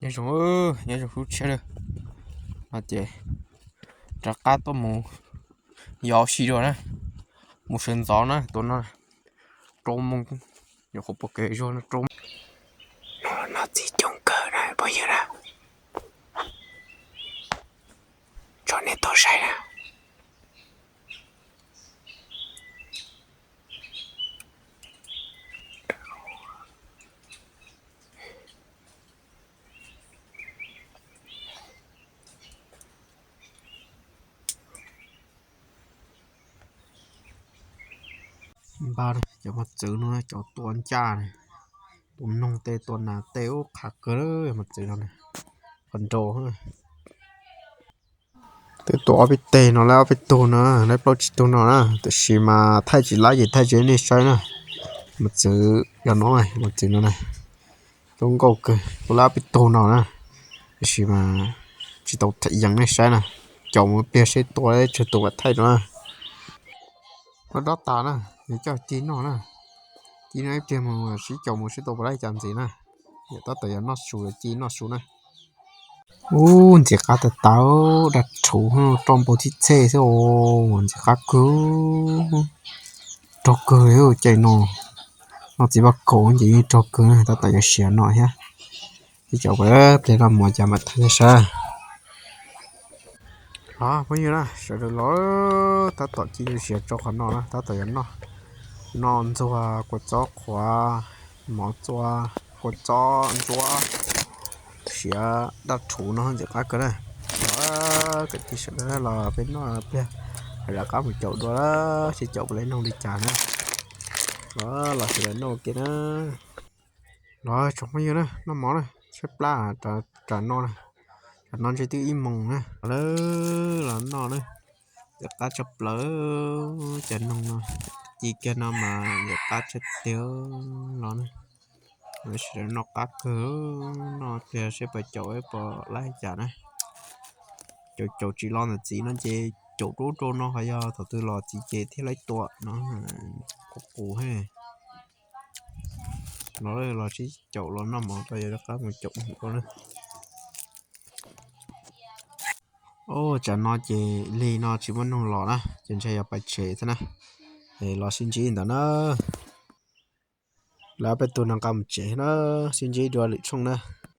Nyob zoo, nyob zoo sub tshiab lawm. No ces rov qab tuaj mus yos ua si dua na, mus sawv ntxov na, tus no rau mus, nyuam qhuav pom kev zog no rau. No txiv coob kawg na phooj ywg na, tso nej tau saib na. Npaj cov mos txwv no cov tua ncaj, tua noog tej tua nas tej ub qhav kawg mos txwv no na, qhov nrau. Twb tua ob peb teg no lawm, ob peb tug no, lawm plaub tsib tug no na, tiam sis mas thaij tsis laib ces thaij tsis nej saib na. Mos txwv yog no, mos txwv no na, lub nkauj kawg, tua lawm ob peb tug no na, tiam sis mas tsis tau yees nej saib na. Caum mus pliag seb tua tsawg tus mam thaij no na. Tua dob tas na, nws coj ci noj na. Ci noj ib pliag mus sib caum mus sib tua puas laib cas ntxiv na. Yog tab tom yog noj su, ci noj su na. Ub, ntxim qab tas tas, daj rhuv roj npau txhij txhej xwb os, ntxim qab kawg. Rog kawg li caij no, noj txiv vaj kaum ces yeej rog kawg na, tab tom yuav siav no thiab. Sib caum puas laib pliag noj mov cas mam thaij nej saib. Los phooj ywg na, sawv daws los, tab tom ci siav rau qhov no na, tab tom yuav noj, noj ntxuag kua txob qhuav, mov txua kua txob ntsuab, siav daj rhuv no ntxim qab kawg na. Los, kwv tij sawv daws los peb noj pliag, rov qab mus caum dua, sib caum puas laib noog li cas na. Los, los sawv daws noj ua ke na. Los tsoom phooj ywg na, noj mov na, tshaib plab, tam no na, tam no ntshe twb ib moos na. Los, los noj na, ntxim qab tshaj plaws. Cov noog no ci kiag no mas ntxim qab tshaj tiag los na. Sawv daws noj qab kawg, noj pliag seb puas caum puas laib cas na. Caum caum tsis los ntawm txiv no ces caum rau rau no, ho yog thaum twg los txiv ces thiaj laib tua no. Qus qus he. Los, los sib caum los noj mov rau, yog rov qab mus caum ua na. Ub, tsam no ces lig no tsis muaj noog los na, ces ntshe yog pais tsev thiab na. Es los sib ntsib ntawd na. Lawv peb tug no nqa mus tsev na, sib ntsib dua lwm tshooj na.